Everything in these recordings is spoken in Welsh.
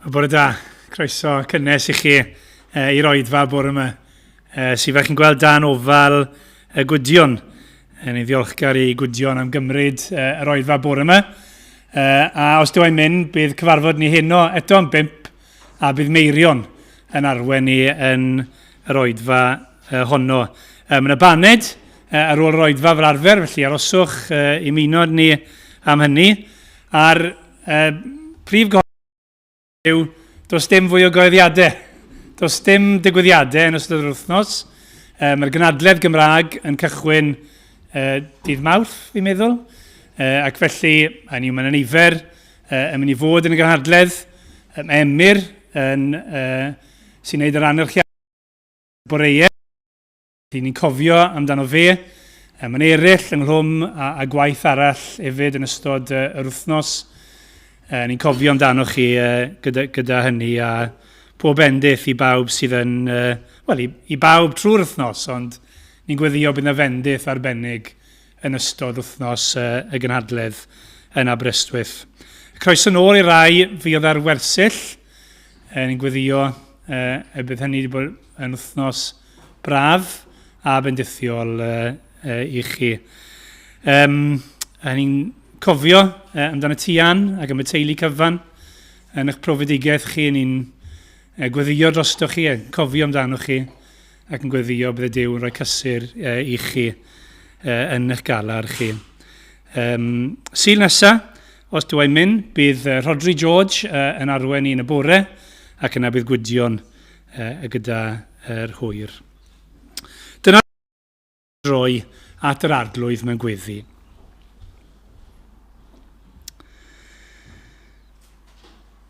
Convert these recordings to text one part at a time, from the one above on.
Bore da, croeso cynnes i chi e, i'r oedfa bore yma. E, sydd fel chi'n gweld dan ofal y Gwydion. E, ni'n ddiolchgar i Gwydion am gymryd e, yr oedfa bore yma. E, a os dwi i'n mynd, bydd cyfarfod ni heno eto am bimp a bydd Meirion yn arwen ni yn yr oedfa e, honno. E, mae yna baned e, ar ôl yr oedfa fel arfer, felly aroswch e, i ymuno ni am hynny. A'r e, prif gyhoeddiad yw, does dim fwy o gyhoeddiadau. Does dim digwyddiadau yn ystod yr wythnos. E, Mae'r gynadledd Gymraeg yn cychwyn e, dydd Mawrth, fi'n meddwl. E, ac felly, hynny yw, mae yna nifer e, yn mynd i fod yn y gynhadledd. E, mae Emyr yn, e, sy'n gwneud yr anerchiad boreau. Felly ni'n cofio amdano fe. Mae'n eraill ynghlwm a, a gwaith arall hefyd yn ystod yr wythnos. Ni'n cofio amdano chi gyda, gyda hynny a pob bendith i bawb sydd yn, wel, i, i bawb trwy'r wythnos, ond ni'n gweddio bydd yna fendith arbennig yn ystod wythnos y gynhadledd yn Aberystwyth. Croeso nôl i rai fuodd ar wersyll. Ni'n gweddio y bydd hynny wedi bod yn wythnos braf a bendithiol i chi. Um, a ni'n cofio amdano ti, Ann, ac am y teulu cyfan yn eich profedigaeth chi. Ni'n gweddio drosto chi, yn cofio amdano chi, ac yn gweddio bydd y Duw yn rhoi cysur i chi yn eich galar chi. Um, Sul nesa, os dw i'n mynd, bydd Rhodri George yn arwen i yn y bore, ac yna bydd Gwydion gyda yr hwyr. Dyna droi at yr arglwydd mewn gweddi.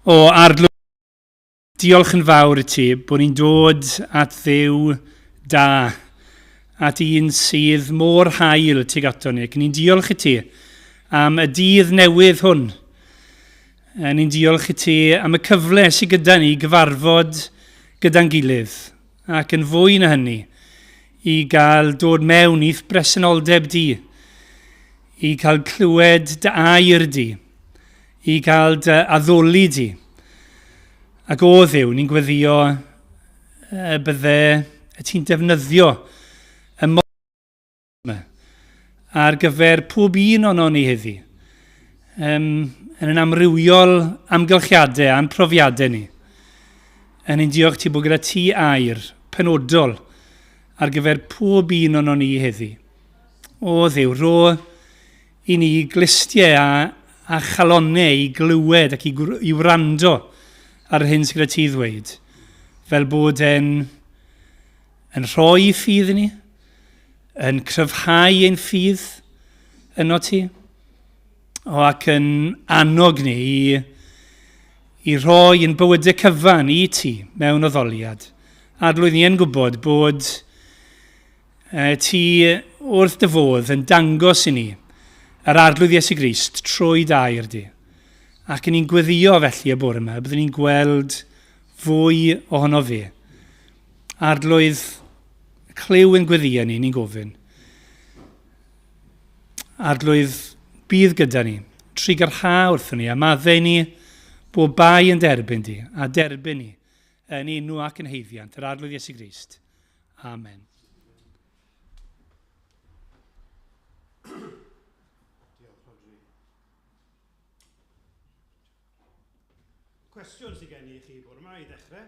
O arglwydd, diolch yn fawr i ti bod ni'n dod at Dduw da, at un sydd mor hael tuag ato ni. Ac ni'n diolch i ti am y dydd newydd hwn Ni'n diolch i ti am y cyfle sydd gyda ni i gyfarfod gyda'n gilydd, ac yn fwy na hynny, i gael dod mewn i'th bresenoldeb di, i cael clywed dy air di, i gael dy addoli di. Ac o Dduw, ni'n gweddio y bydde y ti'n defnyddio y yma ar gyfer pob un ohonon ni heddi. Um, yn yn amrywiol amgylchiadau a'n profiadau ni. Yn ein diolch ti bod gyda ti air penodol ar gyfer pob un ohonon ni heddi. O Dduw, rho i ni glustiau a, a chalonnau i glywed ac i, i wrando ar yr hyn sydd gyda ti ddweud, fel bod e'n yn rhoi ffydd i ni, yn cryfhau ein ffydd yno ti, o ac yn annog ni i, i rhoi yn bywydau cyfan i ti mewn addoliad. Arglwydd, ni yn gwybod bod e, ti wrth dy fodd yn dangos i ni yr Arglwydd Iesu Grist trwy dair di. Ac yn ni'n gweddio felly y bore yma, byddwn ni'n gweld fwy ohono fe. Arglwydd, Clyw ein gweddïau ni, ni'n gofyn. Arglwydd, bydd gyda ni. Trugarha wrthon ni a maddau ni bob bai yn derbyn di, a derbyn ni yn enw ac yn heiddiant yr Arglwydd Iesu Grist. Amen. Cwestiwn sydd gen i i chi bore yma i ddechrau.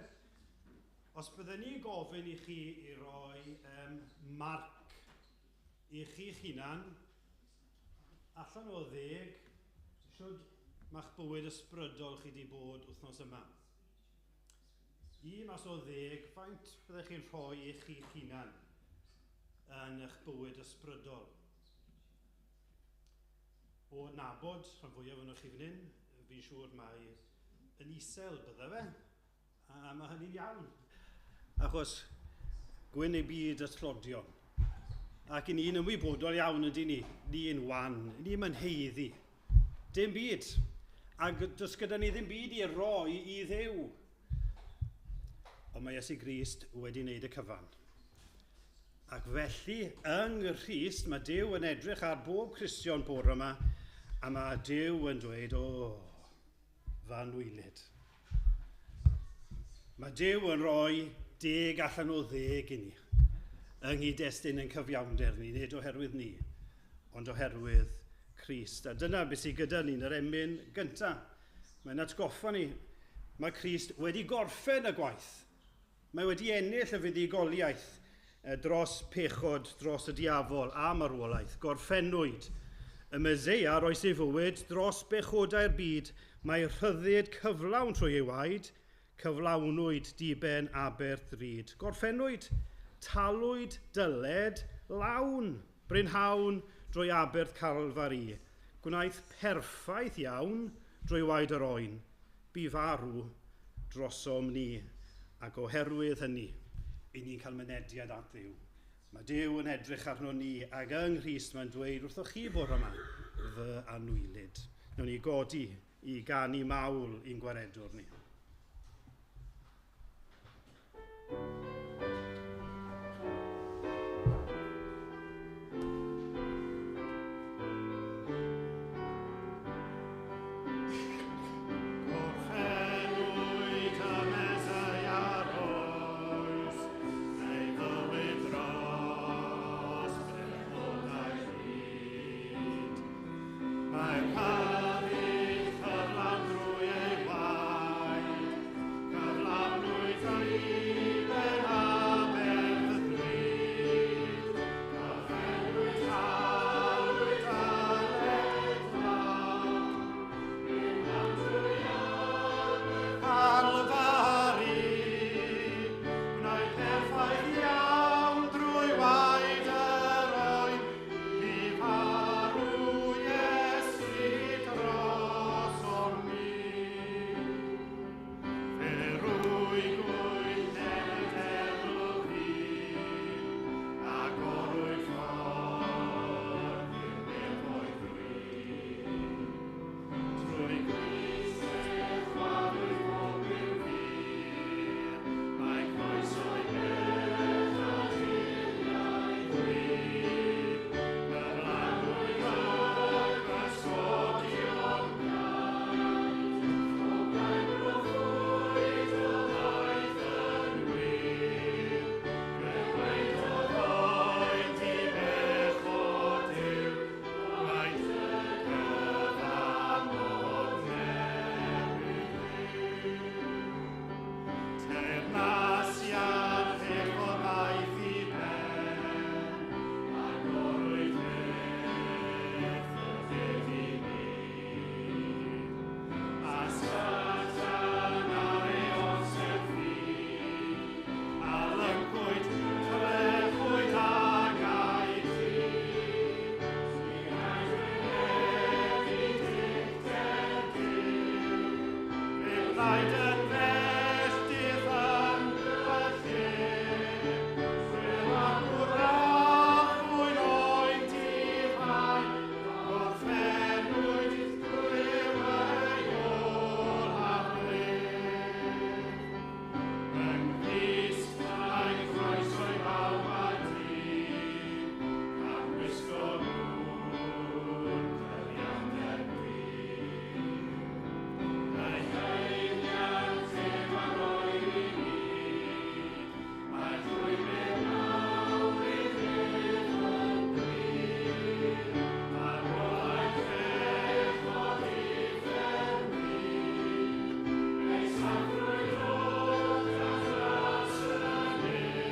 Os bydden ni'n gofyn i chi i roi um, marc i chi'ch hunan, allan o ddeg, shwd mae'ch bywyd ysbrydol chi wedi bod wythnos yma? Un mas o ddeg, faint byddech chi'n rhoi i chi'ch hunan yn eich bywyd ysbrydol? O nabod rhan fwyaf ohonoch chi fan hyn, fi'n siŵr mai yn isel bydde fe, a mae hynny'n iawn, achos gwyn ei byd y tlodion. Ac i ni'n ymwybodol iawn ydy ni, ni'n wan, ni'n mynd heiddi. Dim byd. Ac does gyda ni ddim byd i roi i Dduw. Ond mae Iesu Grist wedi wneud y cyfan. Ac felly, yng Nghrist, mae Duw yn edrych ar bob Cristion bore yma, a mae Duw yn dweud, o, oh, fy anwylyd. Mae Duw yn rhoi 10 allan o 10 i ni, yng nghyd-destun ein cyfiawnder ni, nid oherwydd ni, ond oherwydd Crist. A dyna beth sydd gyda ni yn yr emyn gyntaf. Mae'n atgoffa ni, mae Crist wedi gorffen y gwaith. Mae wedi ennill y fuddugoliaeth dros pechod, dros y diafol a marwolaeth. Gorffennwyd y Meseia roes ei fywyd dros bechodau'r byd. Mae rhyddid cyflawn trwy ei waed, cyflawnwyd diben aberth drud. Gorffennwyd, talwyd dyled lawn, brynhawn drwy aberth Calfari. Gwnaeth perffaith iawn drwy waed yr oen. Bu farw drosom ni, ac oherwydd hynny, i ni'n cael mynediad at Dduw. Mae Duw yn edrych arno ni, ac yng Nghrist mae'n dweud wrthoch chi bore yma, fy anwylyd. Nawn ni godi i ganu mawl i'n gwaredwr ni. Gorffennwyd y Meseia roes, ei fywyd dros bechodau byd. Mae rhyddid cyflawn drwy ei waed, cyflawnwyd diben aberth drud. Gorffennwyd talwyd dyled lawn, Calfari, gwnaed perffaith iawn drwy waed yr oen, bu farw Iesu drosom ni. Fe rwygwyd cenedl hyn, agorwyd ffordd i'r nefoedd wyn. Trwy Grist chwalwyd pob rhyw fur, mae croeso i bechaduriaid gwir. Cyflawnwyd y cysgodion gaeth, ffogau broffwyd o ddaeth yn wir. Gywaedodd oed i bechod yw, mae cyfamod newydd fyw. Teyrnasiad pechod aeth i ben, agorwyd byth y dydd i ni. A Satan ar ei orsedd ffug, a lyncwyd, trechwyd ag a'i tir. Fe wnaed yn felltith yn y lle, fel agwraff oen difai, gorffennwyd glyw ei olaf wledd. Yng Nghrist mae croeso i bawb a dyn, gan wisgo gwn cyfiawnder gwir. Ei haeddiant ef a roir i ni, mae llwybr mawr i'r nef yn glir. Marwolaeth bechod uffern fyd, ei safrwyd oll at ras y nef.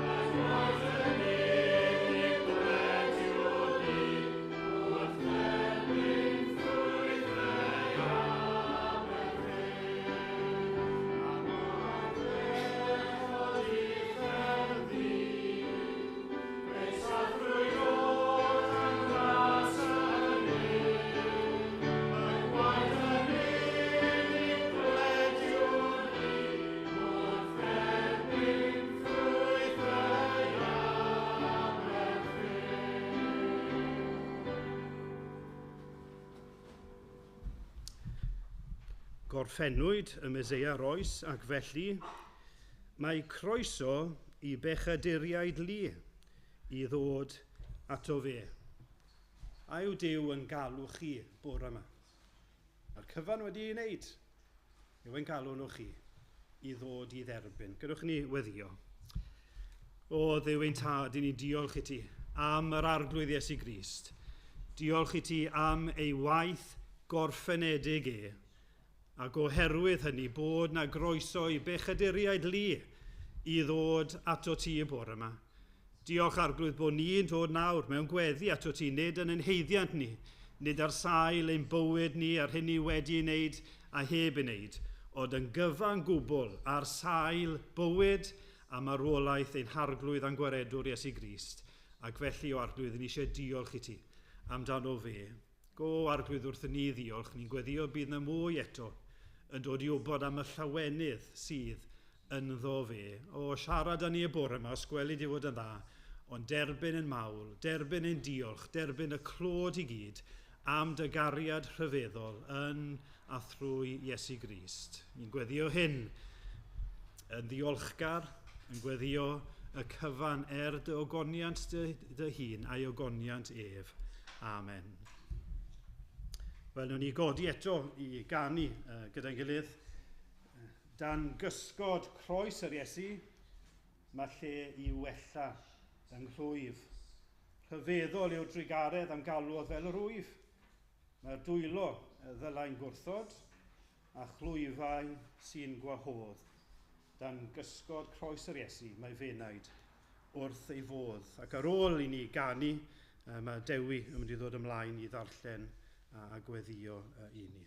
A gwaith yn unig blediwn ni, wrth dderbyn ffrwyth ei aberth ef. Marwolaeth bechod uffern fyd, ei safrwyd oll at ras y nef. Y gwaith yn unig blediwn ni, wrth dderbyn ffrwyth ei aberth ef. Gorffennwyd y Meseia roes, ac felly mae croeso i bechaduriaid lu i ddod ato fe. A yw Duw yn galw chi bore yma? Mae'r cyfan wedi ei wneud. Yw e'n galw nhw chi. i ddod i dderbyn. Gadewch ni weddio. O Dduw ein tad, i ni'n diolch i ti am yr arglwydd Iesu Grist. Diolch i ti am ei waith gorffenedig e, ac oherwydd hynny bod na groeso i bechaduriaid lu i ddod ato ti y bore yma. Diolch arglwydd bod ni'n dod nawr mewn gweddi ato ti, nid yn ein heiddiant ni, nid ar sail ein bywyd ni a'r hyn ni wedi ei wneud a heb ei wneud, ond yn gyfan gwbl ar sail bywyd a marwolaeth ein harglwydd a'n gwaredwr Iesu Grist. Ac felly, o arglwydd, ni eisiau diolch i ti amdano fe. Go arglwydd wrth i ni ddiolch, ni'n gweddio bydd na mwy eto yn dod i wybod am y llawenydd sydd ynddo fe. O, siarad â ni y bore yma, os gweli di fod yn dda, ond derbyn yn mawl, derbyn ein diolch, derbyn y clod i gyd am dy gariad rhyfeddol yn a thrwy Iesu Grist. Ni'n gweddio hyn yn ddiolchgar, yn gweddio y cyfan er dy ogoniant dy, dy hun a'i ogoniant ef. Amen. Wel, wnawn ni godi eto i ganu uh, gyda'n gilydd. Dan gysgod croes yr Iesu, mae lle i wella yng nghlwyf. Rhyfeddol yw'r drugaredd am galwodd fel yr wyf. Mae'r dwylo ddylai'n gwrthod, a chlwyfau sy'n gwahodd. Dan gysgod croes yr Iesu, mae fenaid wrth ei fodd. Ac ar ôl i ni ganu, mae Dewi yn mynd i ddod ymlaen i ddarllen a gweddio i ni.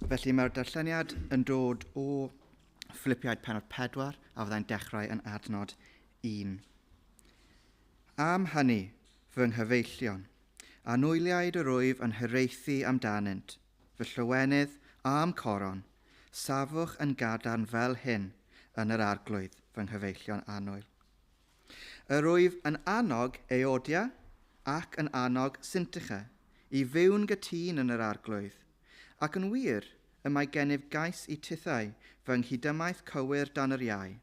Felly mae'r darlleniad yn dod o Philipiaid penod 4 a fyddai'n dechrau yn adnod 1. Am hynny, fy nghyfeillion, Anwyliaid yr wyf yn hiraethu amdanynt, fy llawenydd a'm coron, safwch yn gadarn fel hyn yn yr arglwydd, fy nghyfeillion annwyl. Yr wyf yn annog Eodia ac yn annog Syntyche i fyw'n gytûn yn yr arglwydd, ac yn wir y mae gennyf gais i tithau fy nghydymaith cywir dan yr iau.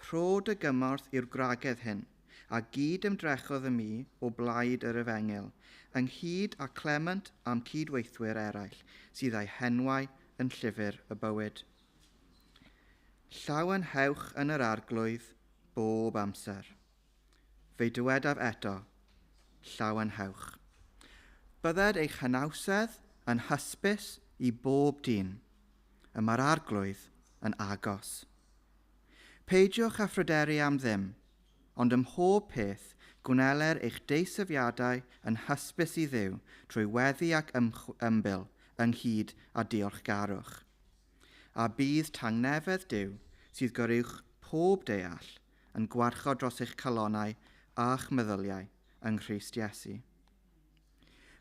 Rho dy gymorth i'r gwragedd hyn, a gyd ymdrechodd y mi o blaid yr efengyl, ynghyd â Clement a'm cydweithwyr eraill, sydd â'u henwau yn llyfr y bywyd. Llawenhewch yn yr arglwydd bob amser. Fe dywedaf eto, llawenhewch. Bydded eich hynawsedd yn hysbys i bob dyn. Y mae'r arglwydd yn agos. Peidiwch â phryderu am ddim, ond ym mhob peth gwneler eich deisyfiadau yn hysbys i Dduw trwy weddi ac ymbil ynghyd â diolchgarwch. A bydd tangnefedd Duw, sydd goruwch pob deall, yn gwarchod dros eich calonnau a'ch meddyliau yng Nghrist Iesu.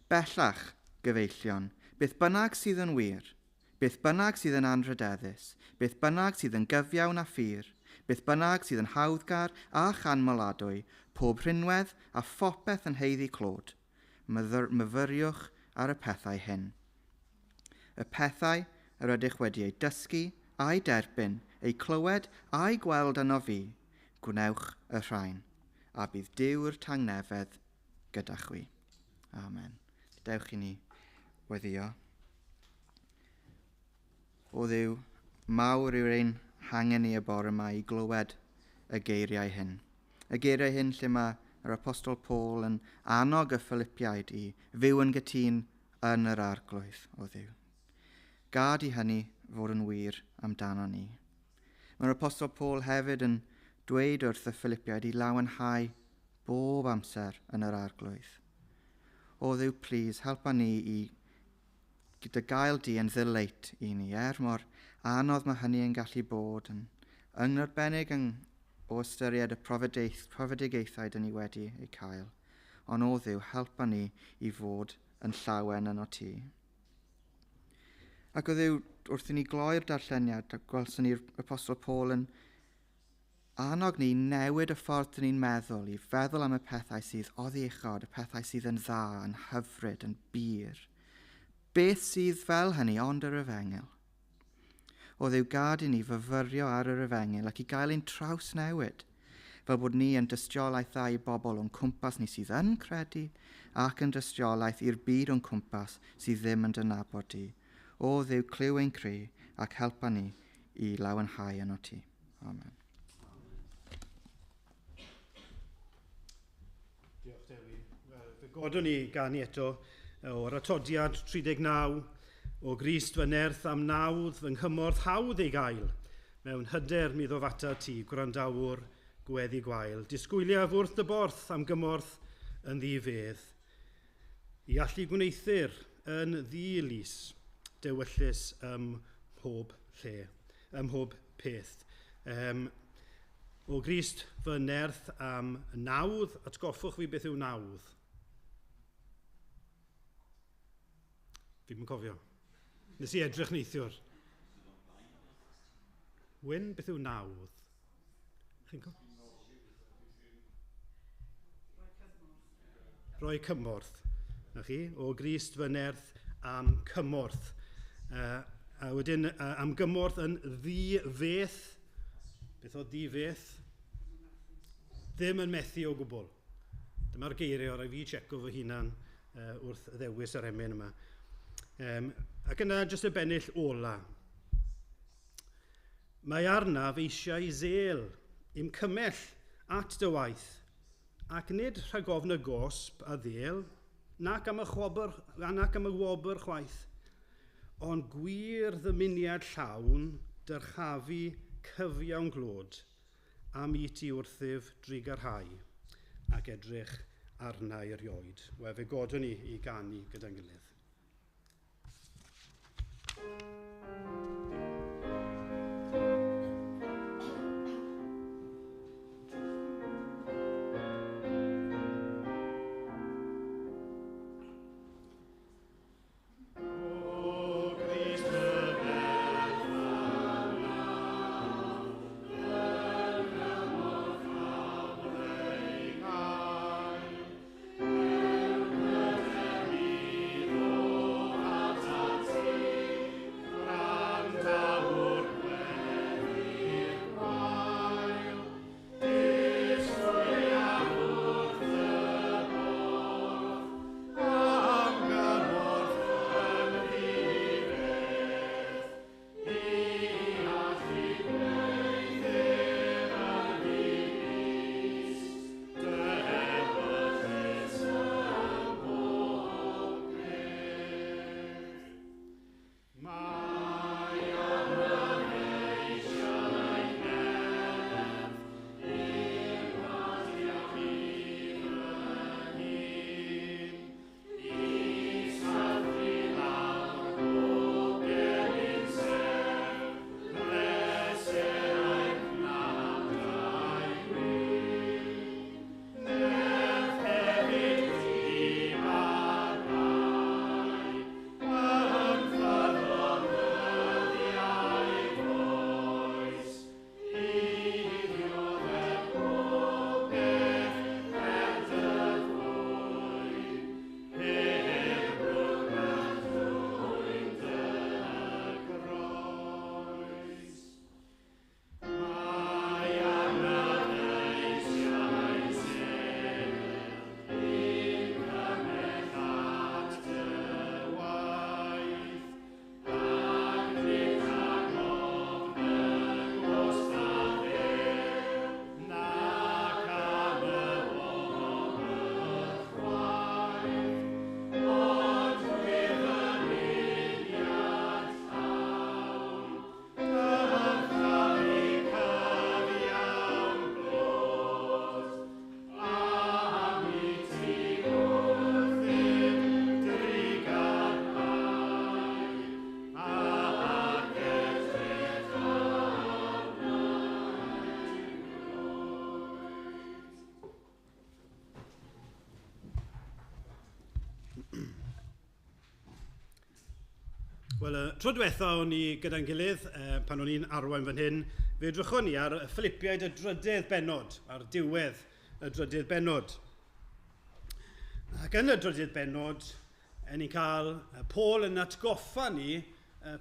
Bellach, gyfeillion, beth bynnag sydd yn wir, beth bynnag sydd yn anrhydeddus, beth bynnag sydd yn gyfiawn a phur, beth bynnag sydd yn hawddgar a chanmoladwy, pob rhinwedd a phopeth yn haeddu clod, myfyriwch ar y pethau hyn. Y pethau yr ydych wedi eu dysgu a'u derbyn, eu clywed a'u gweld yno fi, gwnewch y rhain, a bydd Duw'r tangnefedd gyda chwi. Amen. Dewch i ni weddio. O Dduw, mawr yw'r ein hangen ni y bore yma i glywed y geiriau hyn. Y geiriau hyn lle mae yr Apostol Paul yn annog y Philippiaid i fyw yn gytûn yn yr arglwydd, o Dduw. Gad i hynny fod yn wir amdano ni. Mae'r Apostol Paul hefyd yn dweud wrth y Philippiaid i lawenhau bob amser yn yr arglwydd. O Dduw, plîs, helpa ni i gyda gael di yn ddileit i ni, er mor anodd mae hynny yn gallu bod, yn, yn arbennig yn, o ystyried y profedigaethau dyn ni wedi eu cael. Ond o Dduw, helpa ni i fod yn llawen yno ti. Ac o Dduw, wrth i ni gloi'r darlleniad, a gwelson ni'r Apostol Paul yn annog ni newid y ffordd dyn ni'n meddwl, i feddwl am y pethau sydd oddi uchod, y pethau sydd yn dda, yn hyfryd, yn bur. Beth sydd fel hynny ond yr efengyl? O Dduw, gad i ni fyfyrio ar yr efengyl ac i gael ein trawsnewid, fel bod ni yn dystiolaeth dda i bobl o'n cwmpas ni sydd yn credu ac yn dystiolaeth i'r byd o'n cwmpas sydd ddim yn dy nabod di. O Dduw, clyw ein cri ac helpa ni i lawenhau yno ti. Amen. Diolch Dewi. Wel, fe godwn ni ganu eto o'r atodiad 39 o Grist fy nerth am nawdd fy nghymorth hawdd ei gael. Mewn hyder mi ddof ata ti, gwrandawr gweddi gwael. Disgwyliaf wrth dy borth am gymorth yn ddi-fedd. I allu gwneuthur yn ddi-lys, dewyllys ym mhob lle, ym mhob peth. O Grist fy nerth am nawdd, atgoffwch fi beth yw nawdd. Fi'm yn cofio. Nes i edrych neithiwr. Wyn, beth yw nawdd? Chi'n cofio? Rhoi cymorth. Na chi, o Grist fy nerth am cymorth. A wedyn am gymorth yn ddi-feth. Beth oedd ddi-feth? Ddim yn methu o gwbl. Dyma'r geiriau o rai fi checo fy hunan wrth ddewis yr emyn yma. Ac yna, jyst y bennill ola. Mae arnaf eisiau zel i'm cymell at dy waith, ac nid rhag ofn y gosb a ddel, nac am y chwobr, nac am y wobr chwaith, ond gwir ddymuniad llawn dyrchafu cyfiawn glod am i ti wrthyf drugarhau ac edrych arna i erioed. Wel, fe godwn ni i ganu gyda'n gilydd. Wel, y tro diwetha o'n i gyda'n gilydd, pan o'n i'n arwain fan hyn, fe edrychon ni ar y Philipiaid y drydedd bennod, ar diwedd y drydydd bennod. Ac yn y drydydd bennod, ni'n cael Paul yn atgoffa ni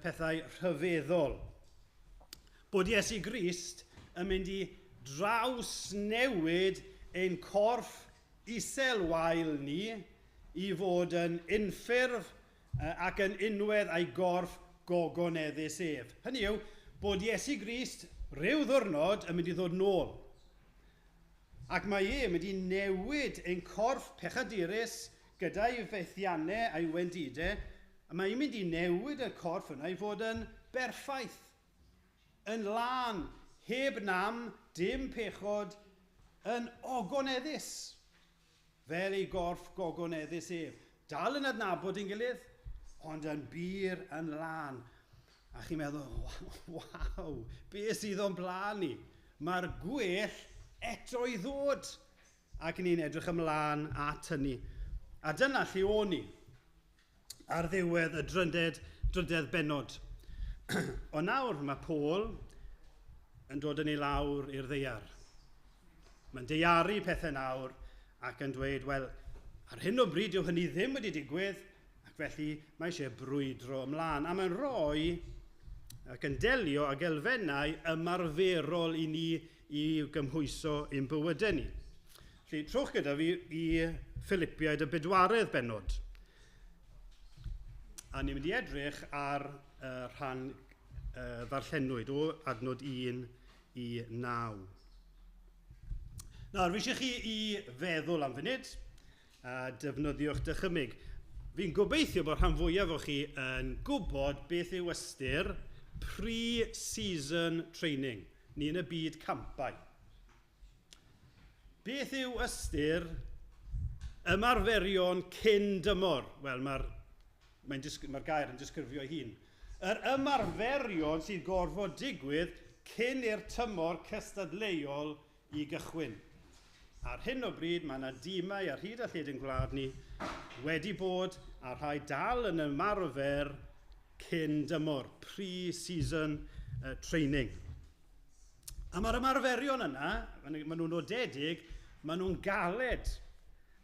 pethau rhyfeddol. Bod Iesu Grist yn mynd i drawsnewid ein corff isel wael ni i fod yn unffurf ac yn unwedd a'i gorff gogoneddus ef. Hynny yw, bod Iesu Grist rhyw ddwrnod yn mynd i ddod nôl. Ac mae e yn mynd i newid ein corff pechadurus gyda'i fethiannau a'i wendidau, a mae e'n mynd i newid y corff yna i fod yn berffaith, yn lân, heb nam, dim pechod, yn ogoneddus, fel ei gorff gogoneddus ef. Dal yn adnabod ein gilydd, ond yn bur yn lân. A chi'n meddwl, waw, be sydd o'n blaen ni? Mae'r gwell eto i ddod. Ac ni'n edrych ymlaen at hynny. A dyna lle o'n ni, ar ddiwedd y drydedd bennod. Ond nawr mae Paul yn dod yn ei lawr i'r ddaear. Mae'n daearu pethau nawr ac yn dweud, wel, ar hyn o bryd yw hynny ddim wedi digwydd, ac felly mae eisiau brwydro ymlaen. A mae'n rhoi ac yn delio ag elfennau ymarferol i ni i gymhwyso ein bywydau ni. Felly, trowch gyda fi i Philipiaid y bedwaredd bennod. A ni'n mynd i edrych ar rhan ddarllenwyd o adnod 1 i 9. Nawr, fi eisiau chi i feddwl am funud a defnyddio'ch dychymyg. Fi'n gobeithio bod rhan fwyaf o chi yn gwybod beth yw ystyr pre-season training, ni yn y byd campau. Beth yw ystyr ymarferion cyn dymor? Wel, mae'r gair yn disgrifio ei hun. Yr ymarferion sy'n gorfod digwydd cyn i'r tymor cystadleuol i gychwyn. Ar hyn o bryd, mae yna dimau ar hyd a lled yn gwlad ni wedi bod a rhai dal yn ymarfer cyn dymor, pre-season training. A mae'r ymarferion yna, maen nhw'n nodedig, maen nhw'n galed.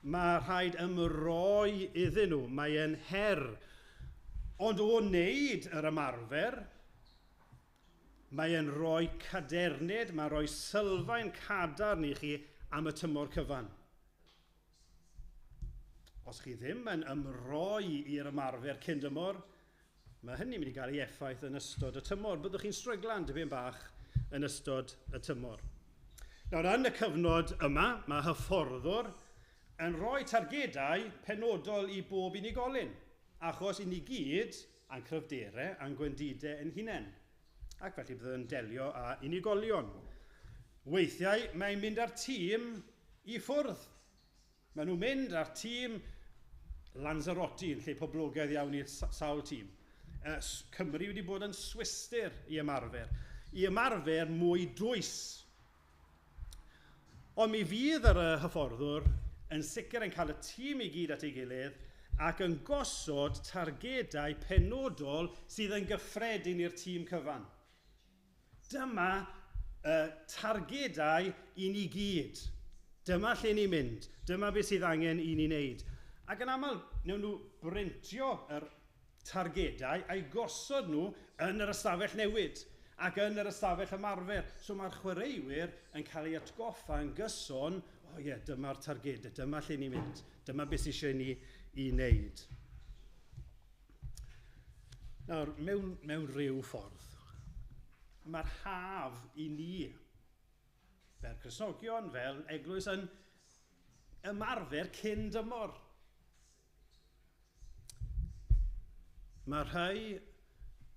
Mae rhaid ymroi iddyn nhw, mae'n her. Ond o wneud yr ymarfer, mae'n rhoi cadernid, mae'n rhoi sylfaen cadarn i chi am y tymor cyfan. Os chi ddim yn ymroi i'r ymarfer cyn dymor, mae hynny'n mynd i gael ei effaith yn ystod y tymor. Byddwch chi'n stryglan dipyn bach yn ystod y tymor. Nawr, yn y cyfnod yma, mae hyfforddwr yn rhoi targedau penodol i bob unigolyn, achos i ni gyd a'n cryfderau a'n gwendidau yn hunain. Ac felly byddwn yn delio â unigolion. Weithiau, mae'n mynd â'r tîm i ffwrdd. Maen nhw'n mynd â'r tîm Lanzarote, yn lle poblogaidd iawn i'r sawl tîm. Cymru wedi bod yn Swistir i ymarfer. I ymarfer mwy dwys. Ond mi fydd yr hyfforddwr yn sicr yn cael y tîm i gyd at ei gilydd ac yn gosod targedau penodol sydd yn gyffredin i'r tîm cyfan. Dyma targedau i ni gyd. Dyma lle ni'n mynd. Dyma beth sydd angen i ni wneud. Ac yn aml, wnawn nhw brintio yr targedau a'i gosod nhw yn yr ystafell newid ac yn yr ystafell ymarfer. So mae'r chwaraewyr yn cael ei atgoffa yn gyson, o ie, dyma'r targedau, dyma lle ni'n mynd, dyma beth sydd eisiau ni i wneud. Nawr, mewn rhyw ffordd, mae'r haf i ni, fel Cristnogion, fel eglwys, yn ymarfer cyn dymor. Mae rhai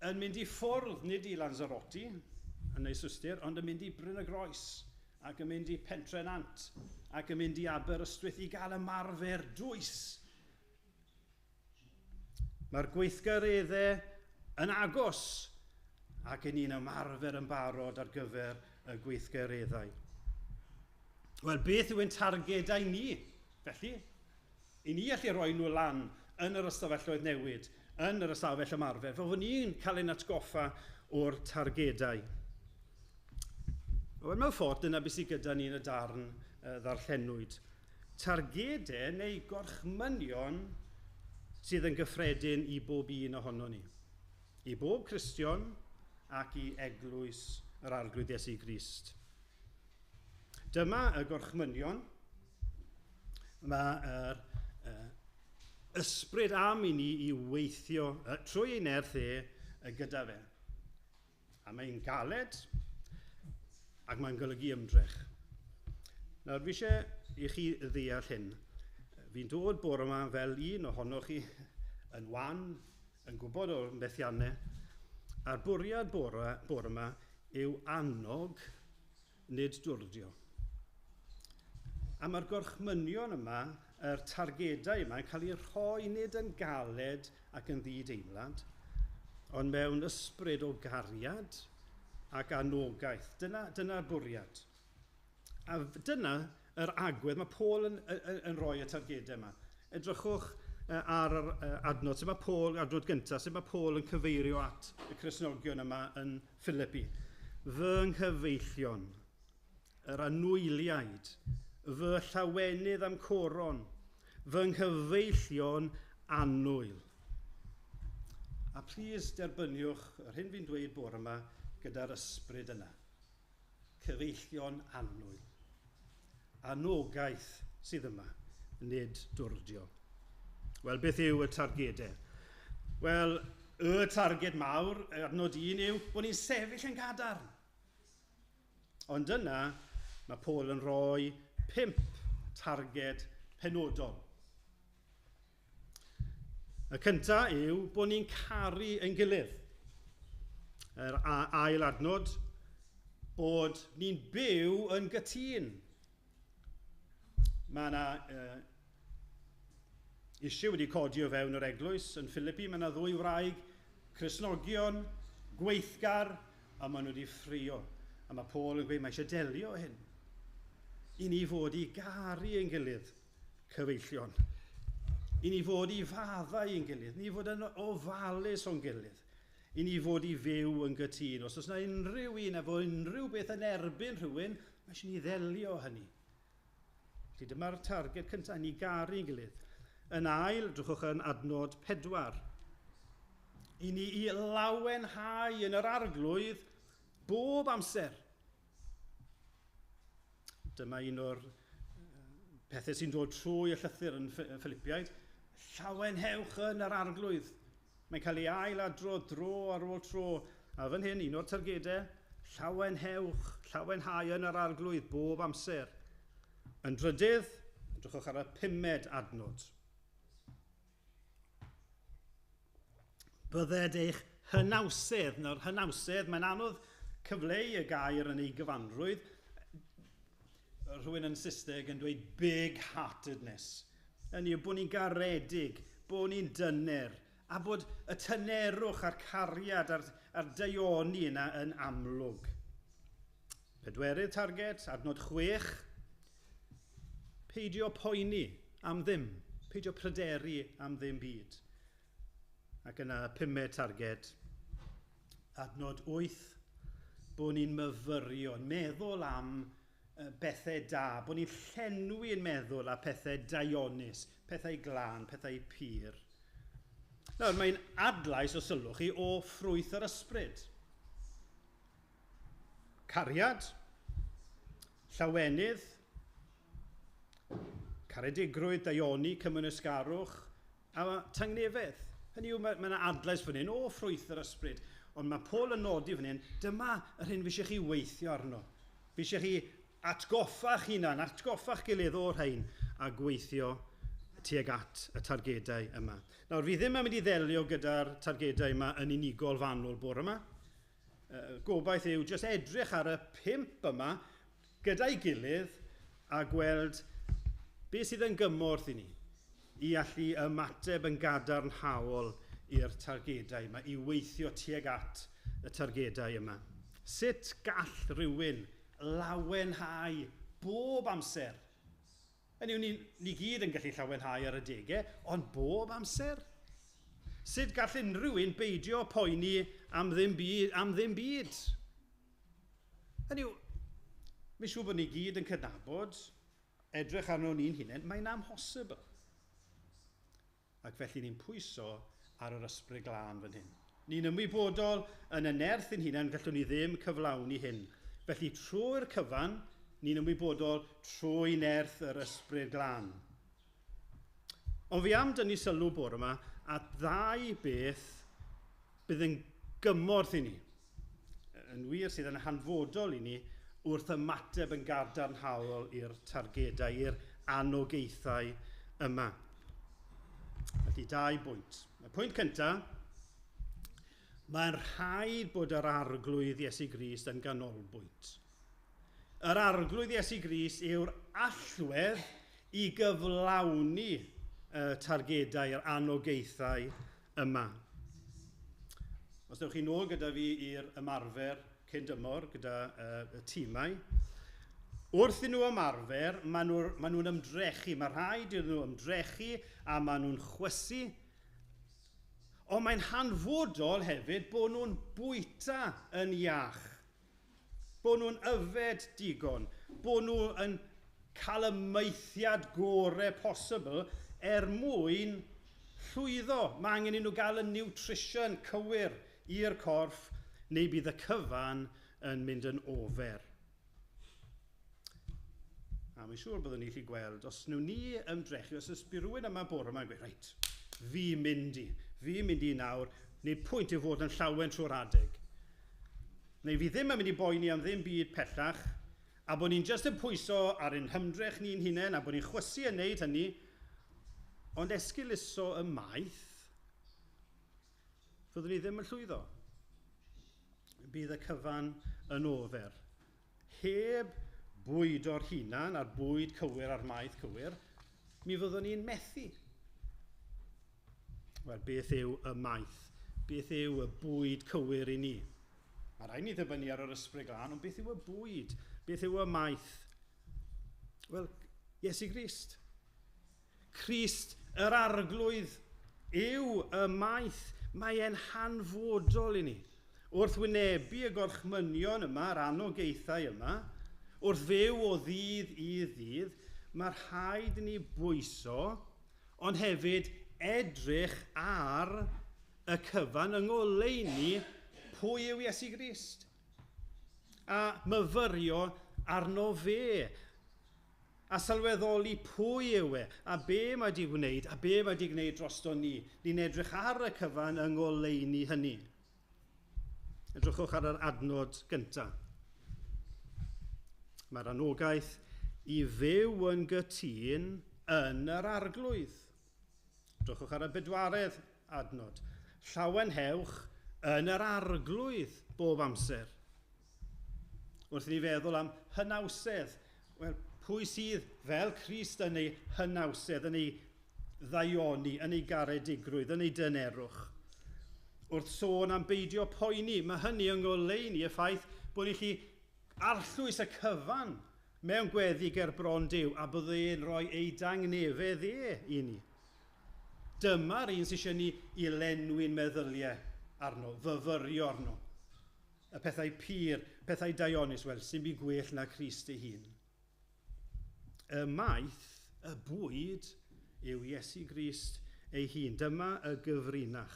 yn mynd i ffwrdd, nid i Lanzarote yn ei Swistir, ond yn mynd i Bryn y Groes, ac yn mynd i Pentre Nant, ac yn mynd i Aberystwyth i gael ymarfer dwys. Mae'r gweithgareddau yn agos, ac yn ni'n ymarfer yn barod ar gyfer y gweithgareddau. Wel, beth yw ein targedau ni? Felly, i ni allu rhoi nhw lan yn yr ystafelloedd newid, yn yr ystafell ymarfer, fel fod ni'n cael ein atgoffa o'r targedau. Wel, mewn ffordd, dyna beth sydd gyda ni yn y darn ddarllenwyd. Targedau neu gorchmynion sydd yn gyffredin i bob un ohono ni. I bob Cristion ac i eglwys yr Arglwydd Iesu Grist. Dyma y gorchmynion. Mae'r ysbryd am i ni i weithio trwy ei nerth e gyda fe. A mae'n galed ac mae'n golygu ymdrech. Nawr, fi eisiau i chi ddeall hyn. Fi'n dod bore yma fel un ohonoch chi yn wan, yn gwybod o'r methiannau, a'r bwriad bore yma yw annog, nid dwrdio. A mae'r gorchmynion yma, yr targedau yma, yn cael eu rhoi nid yn galed ac yn ddideimlad, ond mewn ysbryd o gariad ac anogaeth. Dyna'r bwriad. A dyna yr agwedd mae Paul yn rhoi y targedau yma. Edrychwch ar yr adnod, sut mae Paul, adnod gyntaf, sut mae Paul yn cyfeirio at y Cristnogion yma yn Philippi. Fy nghyfeillion, yr anwyliaid, fy llawenydd am coron, fy nghyfeillion annwyl. A plis derbyniwch yr hyn fi'n dweud bore yma gyda'r ysbryd yna. Cyfeillion annwyl. Anogaeth sydd yma, nid dwrdio. Wel, beth yw y targedau? Wel, y targed mawr, adnod 1 yw bod ni'n sefyll yn gadarn. Ond yna, mae Paul yn rhoi 5 targed penodol. Y cyntaf yw bod ni'n caru ein gilydd. Yr ail adnod, bod ni'n byw yn gytûn. Mae yna issue wedi codi o fewn yr eglwys yn Philippi. Mae yna ddwy wraig, Cristnogion, gweithgar, a maen nhw wedi ffrio. A mae Paul yn gweud, mae eisiau delio hyn. I ni fod i garu ein gilydd, cyfeillion. I ni fod i faddau ein gilydd, ni fod yn ofalus o'n gilydd. I ni fod i fyw yn gytûn. Os oes yna unrhyw un efo unrhyw beth yn erbyn rhywun, mae eisiau ni ddelio hynny. Felly dyma'r targed cyntaf, ni garu ein gilydd. Yn ail, drychwch yn adnod 4. I ni i lawenhau yn yr Arglwydd bob amser. Dyma un o'r pethau sy'n dod trwy y llythyr yn Philippiaid. Llawenhewch yn yr Arglwydd. Mae'n cael ei ailadrodd dro ar ôl tro. A fan hyn, un o'r targedau, llawenhewch, llawenhau yn yr Arglwydd bob amser. Yn drydydd, edrychwch ar y 5 adnod. Bydded eich hynawsedd. Nawr, hynawsedd, mae'n anodd cyfleu y gair yn ei gyfanrwydd. Rhywun yn Saesneg yn dweud big-heartedness. Hynny yw bod ni'n garedig, bod ni'n dyner, a bod y tynerwch a'r cariad a'r daioni yna yn amlwg. Pedwerydd targed, adnod 6, peidio poeni am ddim, peidio pryderu am ddim byd. Ac yna 5 targed, adnod 8, bod ni'n myfyrio, yn meddwl am bethau da, bod ni'n llenwi yn meddwl â pethau daionus, pethau glân, pethau pur. Nawr, mae'n adlais o sylwch chi o ffrwyth yr ysbryd. Cariad, llawenydd, caredigrwydd, daioni, cymwynasgarwch, a tangnefedd. Hynny yw, mae yna adlais fan hyn o ffrwyth yr ysbryd. Ond mae Paul yn nodi fan hyn, dyma yr hyn fi eisiau chi weithio arno. Fi eisiau chi atgoffa'ch hunan, atgoffa'ch gilydd o'r rhain a gweithio tuag at y targedau yma. Nawr, fi ddim yn mynd i ddelio gyda'r targedau yma yn unigol fanwl bore yma. Gobaith yw jyst edrych ar y 5 yma gyda'i gilydd a gweld beth sydd yn gymorth i ni i allu ymateb yn gadarnhaol i'r targedau yma, i weithio tuag at y targedau yma. Sut gall rhywun lawenhau bob amser? Hynny yw, ni gyd yn gallu llawenhau ar adegau, ond bob amser? Sut gall unrhyw un beidio poeni am ddim byd? Am ddim byd? Hynny yw, mi'n siŵr bod ni gyd yn cydnabod, edrych arno ni'n hunain, mae'n amhosibl. Ac felly ni'n pwyso ar yr Ysbryd Glân fan hyn. Ni'n ymwybodol yn y nerth ein hunain, gallwn ni ddim cyflawni hyn. Felly trwy'r cyfan, ni'n ymwybodol trwy nerth yr Ysbryd Glân. Ond fi am dynnu sylw bore yma at ddau beth bydd yn gymorth i ni. Yn wir sydd yn hanfodol i ni wrth ymateb yn gadarnhaol i'r targedau, i'r anogaethau yma. Felly dau bwynt. Y pwynt cyntaf, mae'n rhaid bod yr Arglwydd Iesu Grist yn ganolbwynt. Yr Arglwydd Iesu Grist yw'r allwedd i gyflawni y targedau, yr anogaethau yma. Os dewch chi nôl gyda fi i'r ymarfer cyn dymor gyda y tîmau, wrth i nhw ymarfer, maen nhw'n ymdrechu, mae rhaid iddyn nhw ymdrechu a maen nhw'n chwysu. Ond mae'n hanfodol hefyd bod nhw'n bwyta yn iach, bod nhw'n yfed digon, bod nhw'n cael y maethiad gorau posibl er mwyn llwyddo. Mae angen i nhw gael y nutrition cywir i'r corff, neu bydd y cyfan yn mynd yn ofer. A mae'n siŵr byddwn ni'n gallu gweld, os nhw ni ymdrechu, os oes rhywun yma bore yma'n gweud, reit, fi'n mynd i nawr, neu pwynt i fod yn llawen trwy'r adeg. Neu fi ddim yn mynd i boeni am ddim byd pellach, a bod ni'n just yn pwyso ar ein hymdrech ni'n hunain, a bod ni'n chwysu yn neud hynny, ond esgeuluso y maeth, fyddwn ni ddim yn llwyddo. Bydd y cyfan yn ofer. Heb bwyd o'r hunan, a'r bwyd cywir a'r maeth cywir, mi fyddwn ni'n methu. Wel, beth yw y maeth? Beth yw y bwyd cywir i ni? Mae rhaid ni ddibynnu ar yr Ysbryd Glân, ond beth yw y bwyd? Beth yw y maeth? Wel, Iesu Grist. Crist yr Arglwydd yw y maeth. Mae e'n hanfodol i ni. Wrth wynebu y gorchmynion yma, yr anogaethau yma, wrth fyw o ddydd i ddydd, mae rhaid i ni bwyso, ond hefyd edrych ar y cyfan yng ngoleuni pwy yw Iesu Grist. A myfyrio arno fe, a sylweddoli pwy yw e, a be mae wedi gwneud, a be mae wedi gwneud drosto ni. Ni'n edrych ar y cyfan yng ngoleuni hynny. Edrychwch ar yr adnod gyntaf. Mae'r anogaeth i fyw yn gytûn yn yr Arglwydd. Edrychwch ar y bedwaredd adnod. Llawenhewch yn yr Arglwydd bob amser. Wrth i ni feddwl am hynawsedd, wel, pwy sydd fel Crist yn ei hynawsedd, yn ei ddaioni, yn ei garedigrwydd, yn ei dynerwch? Wrth sôn am beidio poeni, mae hynny yng ngoleuni y ffaith bod ni'n gallu arllwys y cyfan mewn gweddi ger bron Duw, a bydd e'n rhoi ei dangnefedd e i ni. Dyma'r un sydd eisiau ni i lenwi'n meddyliau arno, fyfyrio arno. Y pethau pur, pethau daionus, wel, sy'n byd gwell na Crist ei hun. Y maeth, y bwyd, yw Iesu Grist ei hun. Dyma y gyfrinach.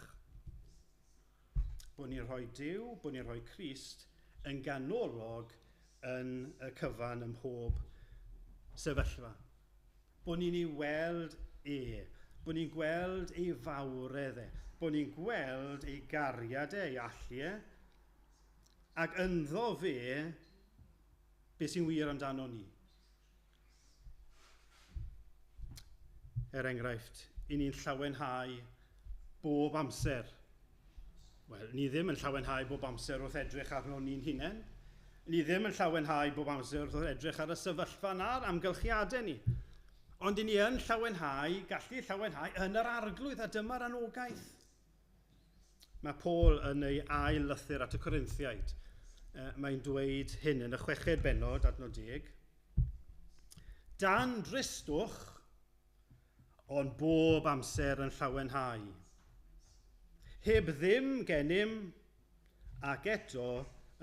Bod ni'n rhoi Duw, bod ni'n rhoi Crist yn ganolog yn y cyfan ym mhob sefyllfa. Bod ni'n ei weld e, bod ni'n gweld ei fawredd e, bod ni'n gweld ei gariad e, ei allu e, ac ynddo fe, beth sy'n wir amdano ni. Er enghraifft, i ni'n llawenhau bob amser. Wel, ni ddim yn llawenhau bob amser wrth edrych arno ni'n hunain. Ni ddim yn llawenhau bob amser wrth edrych ar y sefyllfa na'r amgylchiadau ni. Ond i ni yn llawenhau, gallu llawenhau yn yr Arglwydd, a dyma'r anogaeth. Mae Paul yn ei ail lythyr at y Corinthiaid. Mae'n dweud hyn yn y 6fed bennod, adnod 10. Dan dristwch, ond bob amser yn llawenhau. Heb ddim gennym ac eto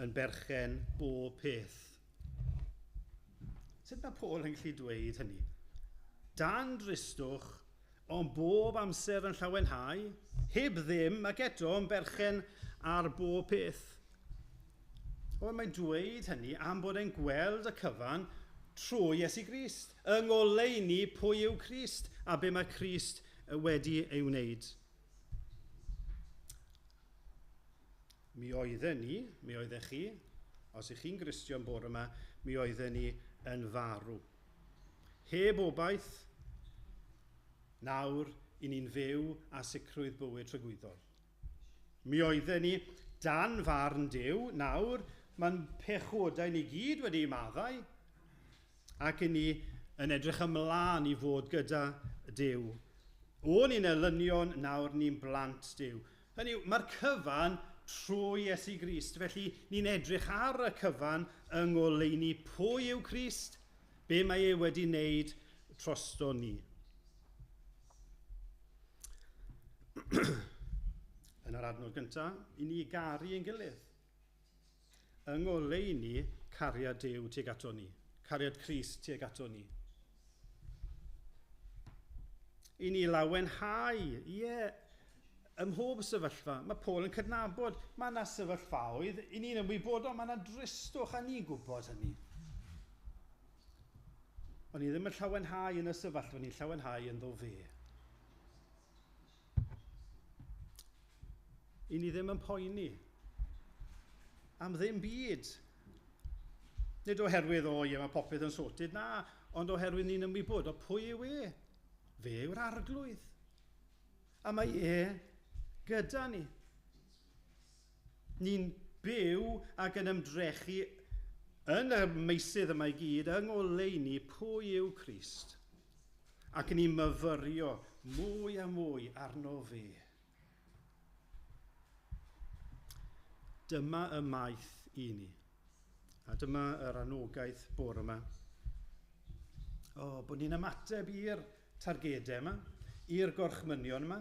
yn berchen bob peth. Sut mae Paul yn gallu dweud hynny? Dan dristwch, ond bob amser yn llawenhau, heb ddim ac eto yn berchen ar bob peth. Wel, mae'n dweud hynny am bod e'n gweld y cyfan trwy Iesu Grist. Yng ngoleuni pwy yw Crist a be mae Crist wedi ei wneud. Mi oedden ni, mi oeddech chi, os ych chi'n Gristion bore yma, mi oedden ni yn farw. Heb obaith, nawr i ni'n fyw a sicrwydd bywyd tragwyddol. Mi oedden ni dan farn Duw, nawr mae'n pechodau ni gyd wedi maddau, ac i ni yn edrych ymlaen i fod gyda Duw. O'n ni'n elynion, nawr ni'n blant Duw. Hynny yw, mae'r cyfan trwy Iesu Grist, felly ni'n edrych ar y cyfan yng ngoleuni pwy yw Crist, be mae e wedi wneud drosto ni. Yn yr adnod gyntaf, i ni garu ein gilydd. Yng ngoleuni cariad Duw tuag ato ni, cariad Crist tuag ato ni. I ni lawenhau, ie, ym mhob sefyllfa, mae Paul yn cydnabod, mae yna sefyllfaoedd, i ni'n ymwybodol, mae yna dristwch, a ni'n gwybod hynny. Ond ni ddim yn llawenhau yn y sefyllfa, ni'n llawenhau ynddo fe. I ni ddim yn poeni am ddim byd. Nid oherwydd, o ie, mae popeth yn sorted, na, ond oherwydd ni'n ymwybod o pwy yw e. Fe yw'r arglwydd. A mae e gyda ni. Ni'n byw ac yn ymdrechu yn y meysydd yma i gyd, yng ngoleuni pwy yw Crist. Ac ni'n myfyrio mwy a mwy arno fe. Dyma y maeth i ni. A dyma yr anogaeth bore yma. O, bod ni'n ymateb i'r targedau yma, i'r gorchmynion yma,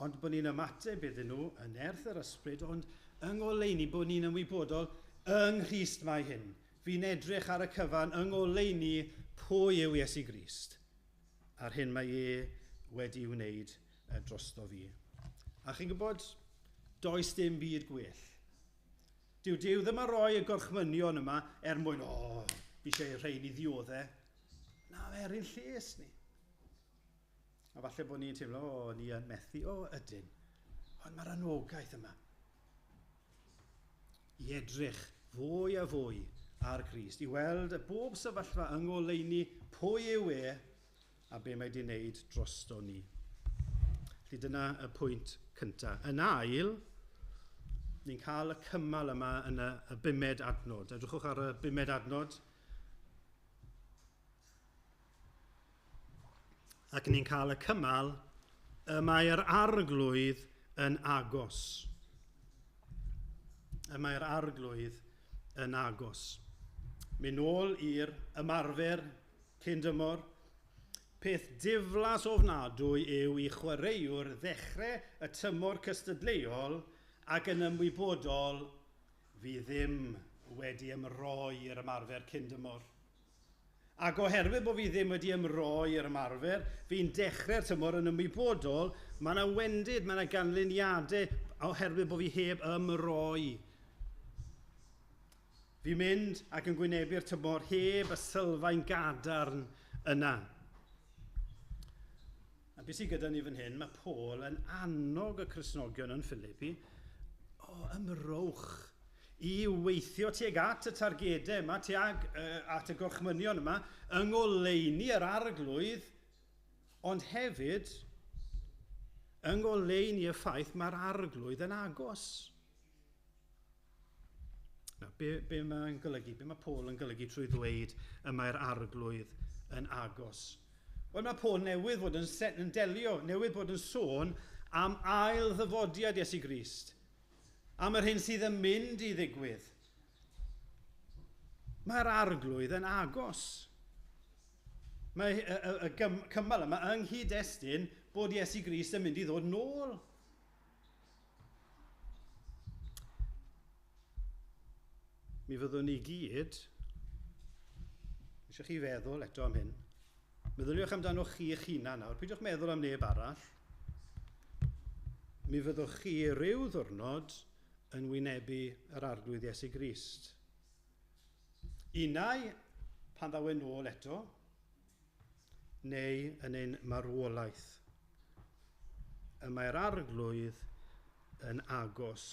ond bod ni'n ymateb iddyn nhw yn nerth yr ysbryd, ond yng ngoleuni bod ni'n ymwybodol yng Nghrist mae hyn. Fi'n edrych ar y cyfan yng ngoleuni pwy yw Iesu Grist, a'r hyn mae e wedi wneud drosto fi. A chi'n gwybod, does dim byd gwell. Dyw Duw ddim yn rhoi y gorchmynion yma er mwyn, o, fi eisiau rhain i ddioddau. Na, mae er ein lles ni. A falle bod ni'n teimlo, o, ni yn methu, o, ydyn. Ond mae'r anogaeth yma i edrych fwy a fwy ar Crist, i weld y bob sefyllfa yng ngoleuni pwy yw e a be mae wedi wneud drosto ni. Felly dyna y pwynt cyntaf. Yn ail, ni'n cael y cymal yma yn y bumed adnod. Edrychwch ar y bumed adnod. Ac ni'n cael y cymal y mae'r arglwydd yn agos. Y mae'r arglwydd yn agos. Mynd nôl i'r ymarfer cyn dymor. Peth diflas ofnadwy yw i chwaraewr ddechrau y tymor cystadleuol ac yn ymwybodol fi ddim wedi ymroi i'r ymarfer cyn dymor. Ac oherwydd bod fi ddim wedi ymroi i'r ymarfer, fi'n dechrau'r tymor yn ymwybodol, mae yna wendid, mae yna ganlyniadau oherwydd bod fi heb ymroi. Fi'n mynd ac yn gwynebu'r tymor heb y sylfaen gadarn yna. A beth sydd gyda ni fan hyn, mae Paul yn annog y Cristnogion yn Philippi, o, ymrowch i weithio tuag at y targedau yma, tuag at y gorchmynion yma, yng ngoleuni yr arglwydd, ond hefyd yng ngoleuni y ffaith mae'r arglwydd yn agos. Nawr, be mae'n golygu? Be mae Paul yn golygu trwy ddweud y mae'r arglwydd yn agos? Wel, mae Paul newydd fod yn delio, newydd bod yn sôn am ail ddyfodiad Iesu Grist, am yr hyn sydd yn mynd i ddigwydd. Mae'r arglwydd yn agos. Mae y cymal yma yng nghyd-destun bod Iesu Grist yn mynd i ddod nôl. Mi fyddwn ni gyd, eisiau chi feddwl eto am hyn, meddyliwch amdano chi eich hunan nawr, peidiwch meddwl am neb arall. Mi fyddwch chi ryw ddwrnod yn wynebu yr Arglwydd Iesu Grist. Unai pan ddaw e'n ôl eto, neu yn ein marwolaeth. Y mae'r Arglwydd yn agos.